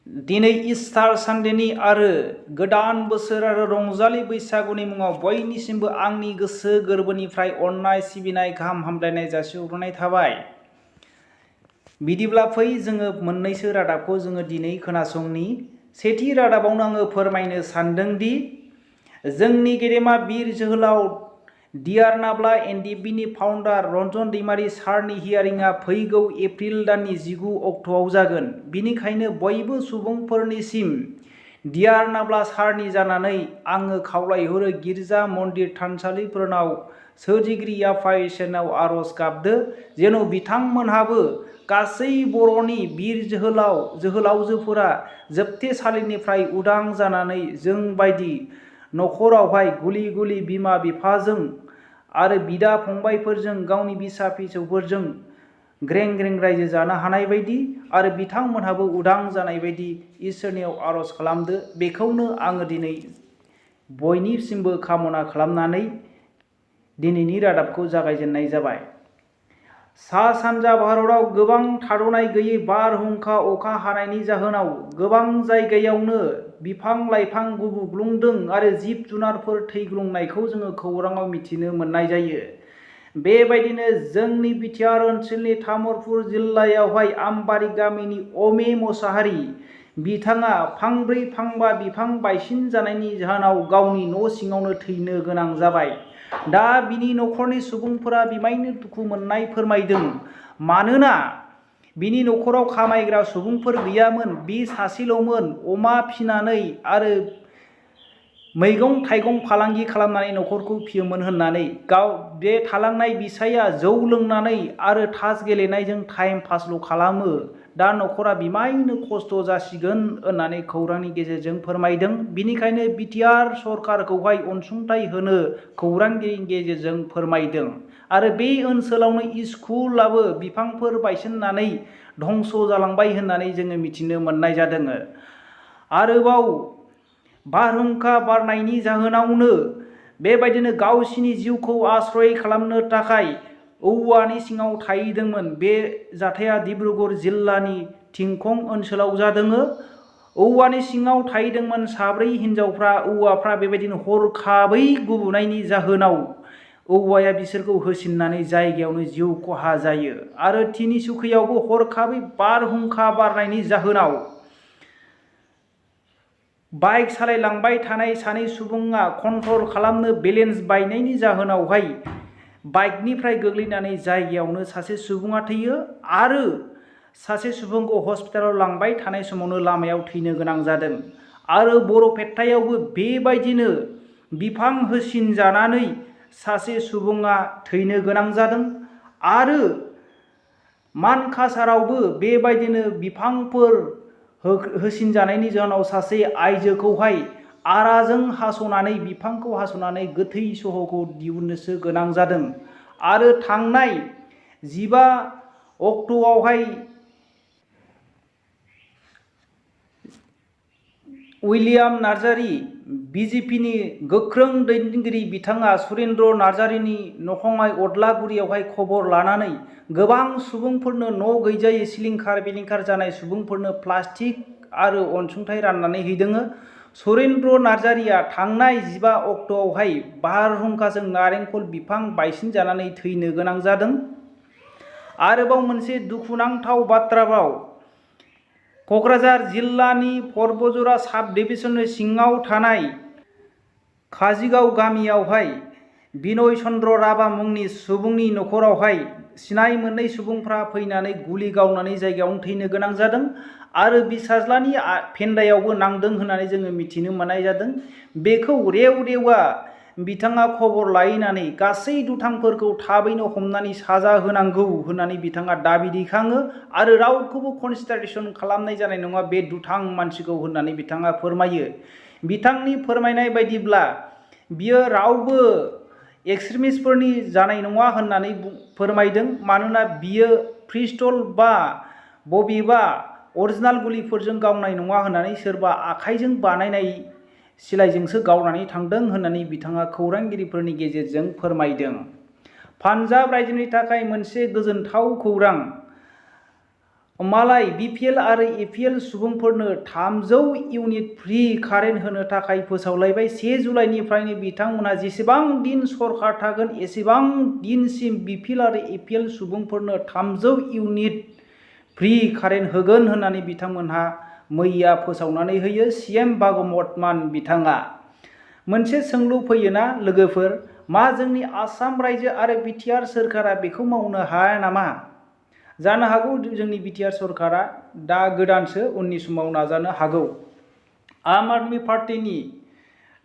दिनै इस्टार सानडेनि आरो गोदान बोसोर आरो रंजालि बैसागुनि मुङाव बयनिसिमबो आंनि गोसो गोरबोनिफ्राय अननाय सिबिनाय गाहाम हामलायनाय जासिहरनाय थाबाय। बिदिब्ला फै जोङो मोननैसो रादाबखौ जोङो दिनै खोनासंनि। सेथि रादाबावनो आङो फोरमायनो सानदोंदि जोंनि गेदेमा बिर जोहोलाव डियार नाब्ला एनडिएफबिनि फाउन्डार रन्जन दैमारी सारनि हियारिंआ फैगौ एप्रिल दाननि 19 अक्ट'आव जागोन। बिनिखायनो बयबो सुबुंफोरनिसिम डियार नाब्ला सारनि जानानै आङो खावलायहरो गिर्जा मन्दिर थानसालिफोरनाव सोरजिगिरि आफा इसोरनाव आर'ज गाबदो जेन' बिथांमोनहाबो गासै बर'नि बिर जोहोलावजोफोरा जोबथेसालिनिफ्राय उदां जानानै जोंबायदि नखरावहाय गुलि गुलि बिमा बिफाजों आरो बिदा फंबायफोरजों गावनि बिसा फिसौफोरजों ग्रें ग्रें रायजो जानो हानाय बायदि आरो बिथांमोनहाबो उदां जानाय बायदि इसोरनियाव आर'ज खालामदो। बेखौनो आङो दिनै बयनिसिमबो कामना खालामनानै दिनैनि रादाबखौ जागायजेननाय जाबाय। सा सानजा भारतआव गोबां थाद'नाय गैयै बारहुंखा अखा हानायनि जाहोनाव गोबां जायगायावनो बिफां लाइफां गुबुग्लुंदों आरो जिब जुनारफोर थैग्लुंनायखौ जोङो खौराङाव मिथिनो मोननाय जायो। बेबायदिनो जोंनि बिटिआर ओनसोलनि तामुलपुर जिल्लायावहाय आमबारि गामिनि अमे मोसाहारि बिथाङा फांब्रै फांबा बिफां बायसिन जानायनि जाहोनाव गावनि न' सिङावनो थैनो गोनां जाबाय। दा बिनि नखरनि सुबुंफोरा बिमायनो दुखु मोननाय फोरमायदों। मानोना बिनि नखराव खामायग्रा सुबुंफोर गैयामोन, बि सासेल'मोन। अमा फिनानै आरो मैगं थाइगं फालांगि खालामनानै नखरखौ फियोमोन होननानै बे थालांनाय बिसाया जौ लोंनानै आरो तास गेलेनायजों टाइम पासल' खालामो। दा नखरा बिमायनो खस्थ' जासिगोन होननानै खौरांनि गेजेरजों फोरमायदों। बिनिखायनो बिटिआर सरकारखौहाय अनसुंथाइ होनो खौरांगिरिनि गेजेरजों फोरमायदों। आरो बे ओनसोलावनो स्कुलाबो बिफांफोर बायसिननानै धंस जालांबाय होननानै जोङो मिथिनो मोननाय जादों। आरोबाव बारहुंखा बारनायनि जाहोनावनो बेबायदिनो गावसिनि जिउखौ आश्रय खालामनो थाखाय औवानि सिङाव थाहैदोंमोन। बे जाथाया डिब्रुगड़ जिल्लानि थिंखं ओनसोलाव जादों। औवानि सिङाव थाहैदोंमोन साब्रै हिनजावफ्रा। औवाफ्रा बेबायदिनो हरखाबै गुबुनायनि जाहोनाव औवाया बिसोरखौ होसिननानै जायगायावनो जिउ खहा जायो। आरो तिनिसुकियावबो हरखाबै बारहुंखा बारनायनि जाहोनाव बाइक सालायलांबाय थानाय सानै सुबुङा कन्ट्रल खालामनो बेलेन्स बायनायनि जाहोनावहाय बाइकनिफ्राय गोग्लैनानै जायगायावनो सासे सुबुङा थैयो आरो सासे सुबुंखौ हस्पिटालाव लांबाय थानाय समावनो लामायाव थैनो गोनां जादों। आरो बरपेटायावबो बेबायदिनो बिफां होसिनजानानै सासे सुबुङा थैनो गोनां जादों। आरो मानकासारावबो बेबायदिनो बिफांफोर होसिनजानायनि जाहोनाव सासे आइजोखौहाय आराजों हास'नानै बिफांखौ हास'नानै गोथै सहखौ दिहुननोसो गोनां जादों। आरो थांनाय 15 अक्ट'आवहाय उइलियाम नार्जारी बिजेपिनि गोख्रों दैदेनगिरि बिथाङा सुरेन्द्र नार्जारीनि नखङाय अदलागुरियावहाय खबर लानानै गोबां सुबुंफोरनो न' गैजायै सिलिंखार बिलिंखार जानाय सुबुंफोरनो प्लास्टिक आरो अनसुंथाइ राननानै हैदों। सुरेन्द्र नार्जारीया थांनाय 15 अक्ट'आवहाय बारहुंखाजों नारेंखल बिफां बायसिन जानानै थैनो गोनां जादों। आरोबाव मोनसे दुखुनांथाव बाथ्राबाव क'क्राझार जिल्लानि परबजरा साब डिभिजननि सिङाव थानाय काजिगाव गामियावहाय बिनय चन्द्र राभा मुंनि सुबुंनि नखरावहाय सिनाय मोनै सुबुंफ्रा फैनानै गुलि गावनानै जायगायावनो थैनो गोनां जादों। आरो बिसाज्लानि फेन्दायावबो नांदों होननानै जोङो मिथिनो मोननाय जादों। बेखौ रेव रेवा बिथाङा खबर लायनानै गासै दुथांफोरखौ थाबैनो हमनानै साजा होनांगौ होननानै बिथाङा दाबि दैखाङो। आरो रावखौबो कनसिडारेसन खालामनाय जानाय नङा बे दुथां मानसिखौ होननानै बिथाङा फोरमायो। बिथांनि फोरमायनाय बायदिब्ला बियो रावबो एक्सट्रिमिस्टफोरनि जानाय नङा होननानै फोरमायदों। मानोना बियो पिस्तल बा बबेबा अरिजिनाल गुलिफोरजों गावनाय नङा होननानै सोरबा आखाइजों बानायनाय सिलाइजोंसो गावनानै थांदों होननानै बिथाङा खौरांगिरिफोरनि गेजेरजों फोरमायदों। पान्जाब रायजोनि थाखाय मोनसे गोजोनथाव खौरां। मालाय BPL आरो APL सुबुंफोरनो 300 इउनिट फ्री कारेन्ट होनो थाखाय फोसावलायबाय। 1 जुलाइनिफ्रायनो बिथांमोना जेसेबां दिन सरकार थागोन एसेबां दिनसिम BPL आरो APL सुबुंफोरनो 300 इउनिट फ्री कारेन्ट होगोन होननानै बिथांमोनहा मैया फोसावनानै होयो CM भगवत मान बिथाङा। मोनसे सोंलु फैयोना लोगोफोर, मा जोंनि आसाम रायजो आरो BTR सोरखारा बेखौ मावनो हाया नामा? जानो हागौ जोंनि BTR सरकारा दा गोदानसो, उननि समाव नाजानो हागौ। आम आदमी पार्टीनि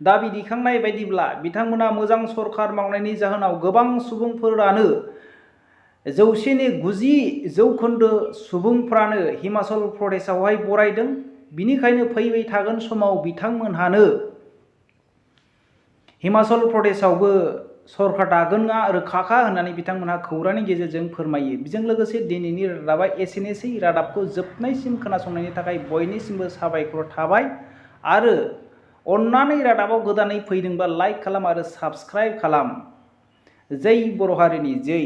दाबि दिखांनाय बायदिब्ला बिथांमोना मोजां सरकार मावनायनि जाहोनाव गोबां सुबुंफोरानो 90% सुबुंफ्रानो हिमाचल प्रदेशआवहाय बरायदों। बिनिखायनो फैबाय थागोन समाव बिथांमोनहानो हिमाचल प्रदेशआवबो सरकार दागोनआ रोखाखा होननानै बिथांमोनहा खौरांनि गेजेरजों फोरमायो। बेजों लोगोसे दिनैनि रादाबा एसेनोसै। रादाबखौ जोबनायसिम खोनासंनायनि थाखाय बयनिसिमबो साबायखर थाबाय। आरो अन्नानै रादाबाव गोदानै फैदोंबा लाइक खालाम आरो साबस्क्राइब खालाम। जै बर' हारिनि जै।